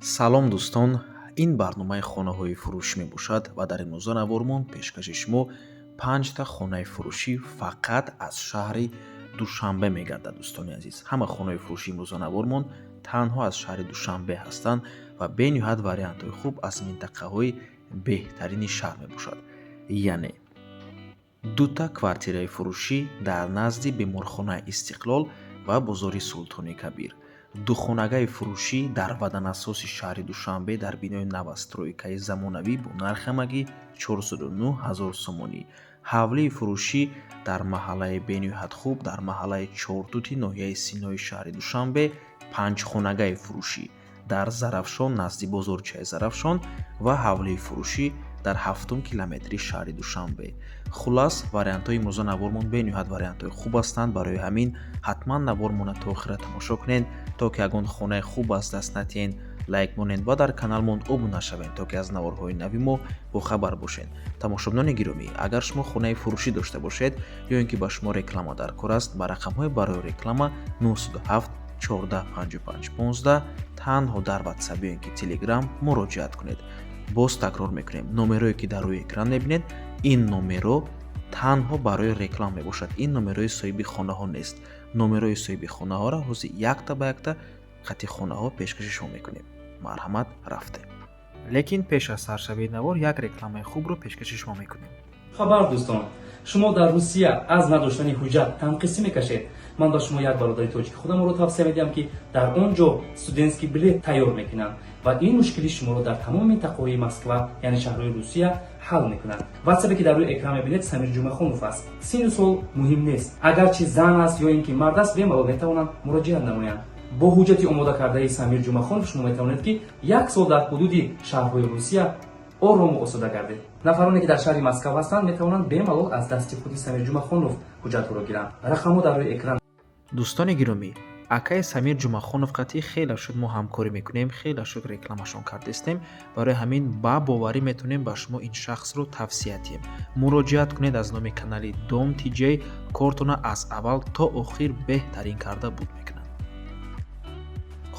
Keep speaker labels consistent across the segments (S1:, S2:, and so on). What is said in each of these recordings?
S1: Салом, дӯстон! Ин барномаи хонаҳои фурӯшӣ мебошад ва дар имрӯза навормон пешкаши шумо панҷта хонаи фурӯшӣ фақат аз шаҳри Душанбе мегардад. Дӯстони азиз, ҳама хонаҳои фурӯшӣ имрӯза навормон танҳо аз шаҳри Душанбе ҳастанд ва бениҳоят вариантҳои хуб аз минтақаҳои беҳтарини шаҳр мебошад. Яъне дута квартираи фурӯшӣ дар назди беморхонаи Истиқлол ва бозори Султони Кабир, духонагаи фурӯшӣ дар ватанасоси шаҳри Душанбе дар бинои новостройкаи замонавӣ бо нархи ҳамагӣ 409 ҳазор сомонӣ, ҳавлии фурӯшӣ дар маҳаллаи бениҳоят хуб, дар маҳаллаи Чортути ноҳияи Синои шаҳри Душанбе, панҷхонагаи фурӯшӣ дар Зарафшон, назди бозорчаи Зарафшон, ва ҳавлии фурӯшӣ дар ҳафтум километри шаҳри Душанбе. Хуллас, вариантҳои имрӯза навормон бениҳоят вариантҳои хуб ҳастанд. Барои ҳамин ҳатман навормона то охира тамошо кунед, то ки ягон хонаи хуб аз даст натиҳед. Лайк монед ва дар каналмон обуна шавед, то ки аз наворҳои нави мо бохабар бошед. Тамошобинони гиромӣ, агар шумо хонаи фурӯшӣ дошта бошед ё ин ки ба шумо реклама дар кор аст, ба рақамҳои барои реклама 907 14 55 15 танҳо дар Ватсап ё ин ки Телеграм муроҷиат кунед. Боз такрор мекунем: номерое ки дар рӯи экран мебинед, ин номеро танҳо барои реклама мебошад. Ин номерои соҳиби хонаҳо нест. Номерои соҳиби хонаҳоро ҳозир якта ба якта хати хонаҳо пешкаши шумо мекунем. Марҳамат, рафтем. Лекин пеш аз саршавии навор як рекламаи хубро пешкаши шумо мекунем.
S2: Хабар, дӯстон! Шумо дар Русия аз надоштани ҳуҷҷат танқисӣ мекашед? Ман ба шумо як бародари тоҷики худамро тавсия медиҳам, ки дар он ҷо студентский билет тайёр мекунанд ва ин мушкили шуморо дар тамоми минтақаҳои Москва, яъне шаҳрҳои Русия, ҳал мекунанд. Ватсапе ки дар рӯи экран мебинед, Самир Ҷумъахонов аст. Синну сол муҳим нест, агарчи зан аст ё ин ки мард аст, бемалол метавонанд муроҷиат намоянд. Бо ҳуҷҷати омода кардаи Самир Ҷумъахонов шумо метавонед, ки як сол дар ҳудуди шаҳрҳои Русия орому осуда гардед. Нафароне ки дар шаҳри Москав ҳастанд, метавонанд бемалол аз дасти худи Самир Ҷумъахонов ҳуҷҷатҳоро гиранд. Рақамҳо дар рӯи экран.
S1: Дӯстони гиромӣ, акаи Самир Ҷумъахонов қатъи хеле шуд мо ҳамкорӣ мекунем, хеле шуд рекламашон кардистем. Барои ҳамин ба боварӣ метавонем ба шумо ин шахсро тавсия диҳем. Муроҷиат кунед аз номи канали Дом Тиҷей, кортона аз аввал то охир беҳтарин карда буд мекунад.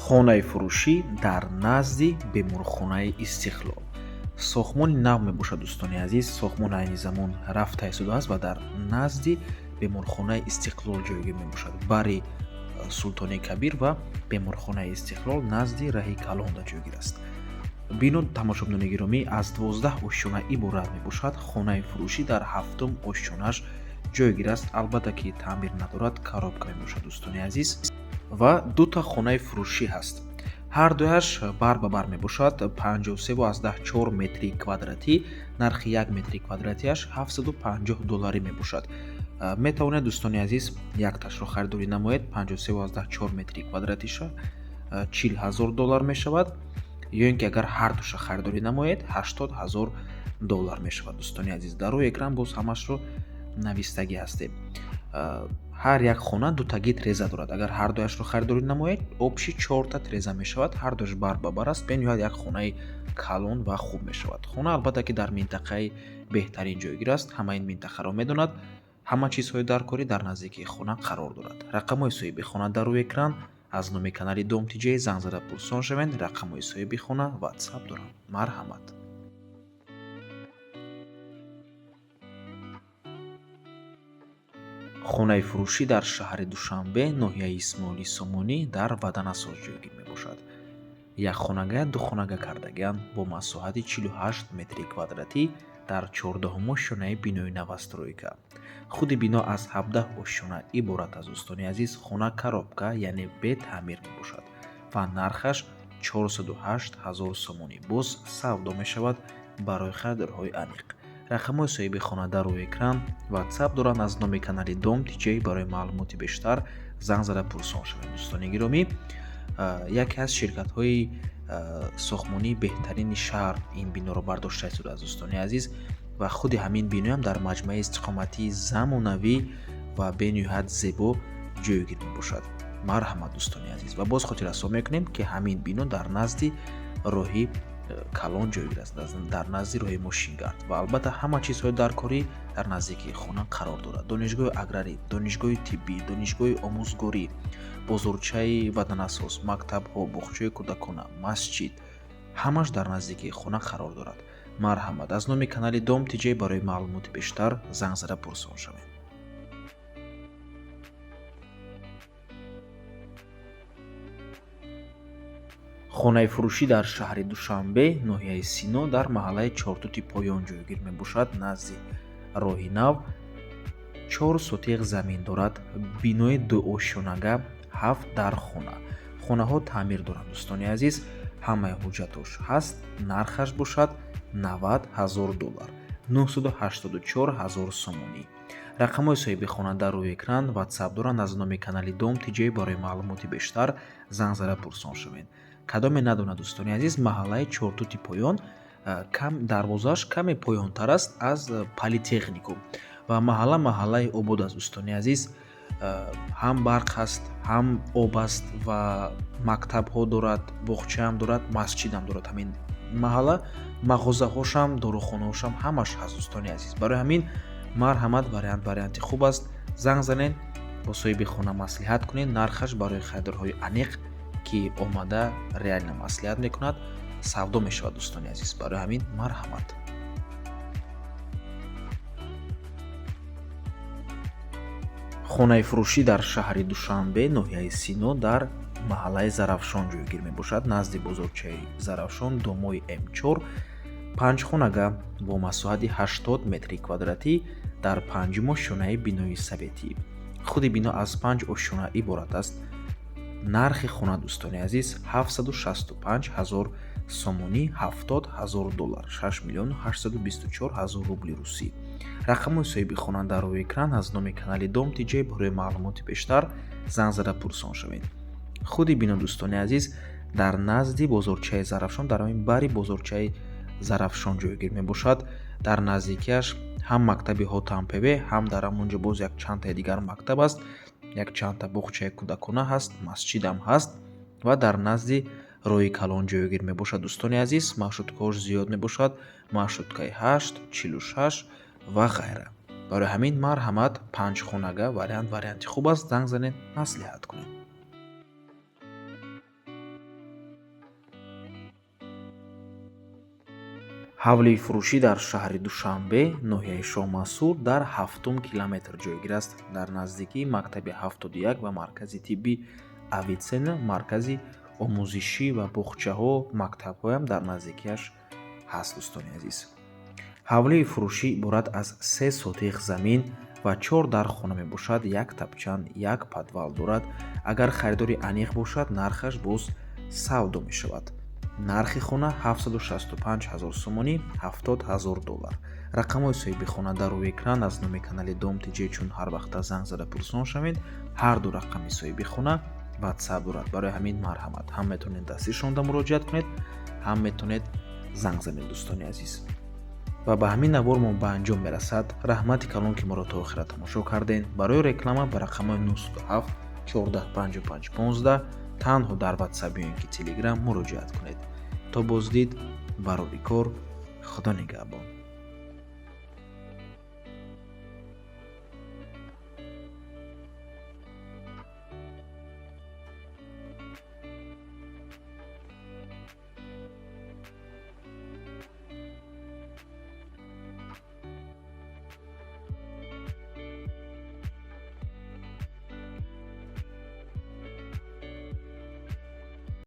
S1: Хонаи фурӯшӣ дар назди беморхонаи Истиқлол, сохтмони нав мебошад. Дӯстони азиз, сохтмон айни замон рафта истодааст ва дар назди беморхонаи Истиқлол ҷойгир мебошад. Бари Султони Кабир ва беморхонаи Истиқлол, назди раҳи калонда ҷойгир аст бино. Тамошобинони гиромӣ, аз 12 ошёна иборат мебошад. Хонаи фурӯшӣ дар ҳафтум ошёнаш ҷойгир аст. Албатта ки таъмир надорад, коробка мебошад, дӯстони азиз. Ва дута хонаи фурӯшӣ ҳаст, ҳар дуяш бар ба бар мебошад, 53,4 метри квадратӣ. Нархи як метри квадратиаш 750 долларӣ мебошад. Метавонед, дӯстони азиз, якташро харидорӣ намоед, 53,4 метри квадратиша 40 ҳазор доллар мешавад, ё ин ки агар ҳардуша харидорӣ намоед, 80 ҳазор доллар мешавад. Дӯстони азиз, дар рӯи экран боз ҳамашро навистагӣ ҳастем. Ҳар як хона дутагӣ треза дорад. Агар ҳардуяшро харидорӣ намоед, общий чорта треза мешавад. Ҳардуяш бар ба бар аст. Бениҳоят як хонаи калон ва хуб мешавад. Хона, албатта ки, дар минтақаи беҳтарин ҷойгир аст. Ҳама ин минтақаро медонад. Ҳама чизҳои даркорӣ дар наздикии хона қарор дорад. Рақамҳои соҳиби хона дар рӯи экран. Аз номи канали Дом Тиҷей занг зада пурсон шавед. Рақамҳои соҳиби хона Ватсап доранд. Марҳамат. Хонаи фурӯшӣ дар шаҳри Душанбе, ноҳияи Исмоили Сомонӣ, дар Ватанасоз ҷойгир мебошад. Як хонага духонага кардагианд бо масоҳати 48 метри квадратӣ дар 14-ум ошёнаи бинои новостройка. Худи бино аз 17 ошёна иборат аст. Дӯстони азиз, хона коробка, яъне бетаъмир мебошад ва нархаш 408 ҳазор сомонӣ. Боз савдо мешавад. Барои харидорҳои аниқ рақамҳои соҳиби хона дар рӯи экран, Ватсап доранд. Аз номи канали Дом Тиҷей барои маълумоти бештар занг зада пурсон шавед. Дӯстони гиромӣ, яке аз ширкатҳои сохтмонии беҳтарини шаҳр ин биноро бардошта истодааст, дӯстони азиз. Ва худи ҳамин биноям дар маҷмӯаи истиқоматии замонавӣ ва бениҳоят зебо ҷойгир мебошад. Марҳамат, дӯстони азиз. Ва боз хотиррасон мекунем, ки ҳамин бино дар назди роҳи калон ҷойгир аст, дар назди роҳи мошингард. Ва албатта ҳама чизҳои даркорӣ дар наздикии хона қарор дорад: донишгоҳи аграрӣ, донишгоҳи тиббӣ, донишгоҳи омӯзгорӣ, бозорчаи Ватанасоз, мактабҳо, боғчаи кӯдакона, масҷид. Ҳамаш дар наздикии хона қарор дорад. Марҳамат, аз номи канали Дом ТЖ барои маълумоти бештар занг зада пурсон шавед. Хонаи фурӯшӣ дар шаҳри Душанбе, ноҳияи Сино, дар маҳаллаи Чортути Поён ҷойгир мебошад, назди роҳи нав. 4 сотиқ замин дорад, бинои дуошёнага, 7 дар хона. Хонаҳо таъмир доранд, дӯстони азиз, ҳамаи ҳуҷҷатош ҳаст, нархаш бошад 90 000 доллар, 984 000 сомонӣ. Рақамҳои соҳиби хона дар рӯи экран, WhatsApp доранд. Аз номи канали Дом ТЖ барои маълумоти бештар занг зада пурсон шавед. Кадоме надонад, дӯстони азиз, маҳаллаи Чортути Поён, кам дарвозааш каме поёнтар аст аз политехникум ва маҳалла маҳаллаи обод аст, дӯстони азиз. Ҳам барқ ҳаст, ҳам об аст ва мактабҳо дорад, боғчаам дорад, масҷидам дорад. Ҳамин маҳалла мағозаҳошам, дорухонаҳошам ҳамаш ҳаст, дӯстони азиз. Барои ҳамин марҳамат, вариант варианти хуб аст. Занг занед, бо соҳиби хона маслиҳат кунед. Нархаш барои харидорҳои аниқ, ки омада реально маслиҳат мекунад, савдо мешавад, дӯстони азиз. Барои ҳамин марҳамат. Хонаи фурӯшӣ дар шаҳри Душанбе, ноҳияи Сино, дар маҳаллаи Зарафшон ҷойгир мебошад, назди бозорчаи Зарафшон, домои М4, 5 хонага бо масоҳати 80 метри квадратӣ дар панҷум ошёнаи бинои советӣ. Худи бино аз 5 ошёна иборат аст. Нархи хона, дӯстони азиз, 765 000 сомонӣ, 70 000 доллар, 6 824 000 рубли русӣ. Рақамҳои соҳиби хона дар рӯи экран. Аз номи канали Дом ТЖ барои маълумоти бештар занг зада пурсон шавед. Худи бино, дӯстони азиз, дар назди бозорчаи Зарафшон, дар ҳамин бари бозорчаи Зарафшон ҷойгир мебошад. Дар наздикиаш ҳам мактаби Ҳотампеве, ҳам дар ҳамон ҷо боз як чандтаи дигар мактаб аст, як чандта боғчаи кӯдакона ҳаст, масҷидам ҳаст ва дар назди роҳи калон ҷойгир мебошад. Дӯстони азиз, маршруткаҳош зиёд мебошад, маршруткаи 8, 46 ва ғайра. Барои ҳамин марҳамат, 5 хонага вариант варианти хуб аст. Занг занед, маслиҳат кунед. Ҳавлии фурӯшӣ дар шаҳри Душанбе, ноҳияи Шоҳмансур, дар 7 километр ҷойгир аст, дар наздикии мактаби 71 ва маркази тиббӣ Авиценна, маркази омӯзишӣ ва боғчаҳо, мактабҳоям дар наздикиаш ҳаст, дӯстони азиз. Ҳавлии фурӯшӣ иборат аз 3 сотиқ замин ва 4 дар хона мебошад, як тапчан, як подвал дорад. Агар харидори аниқ бошад, нархаш боз савдо мешавад. Нархи хона 765 000 сомонӣ, 70 000 доллар. Рақамҳои соҳиби хона дар рӯи экран. Аз номи канали Дом ТЖ чун ҳар вақта занг зада пурсон шавед, ҳар ду рақами соҳиби хона WhatsApp дорад. Барои ҳамин марҳамат, ҳам метавонед дастишонда муроҷиат кунед, ҳам метавонед занг занед, дӯстони азиз. Ва ба ҳамин навор мо ба анҷом мерасад. Раҳмати калон, ки моро то охира тамошо кардем. Барои реклама ба рақамҳои 907 14 55 15 танҳо дар WhatsApp ё ин ки Telegram муроҷиат кунед. То боздид, барори кор, Худо нигаҳбон.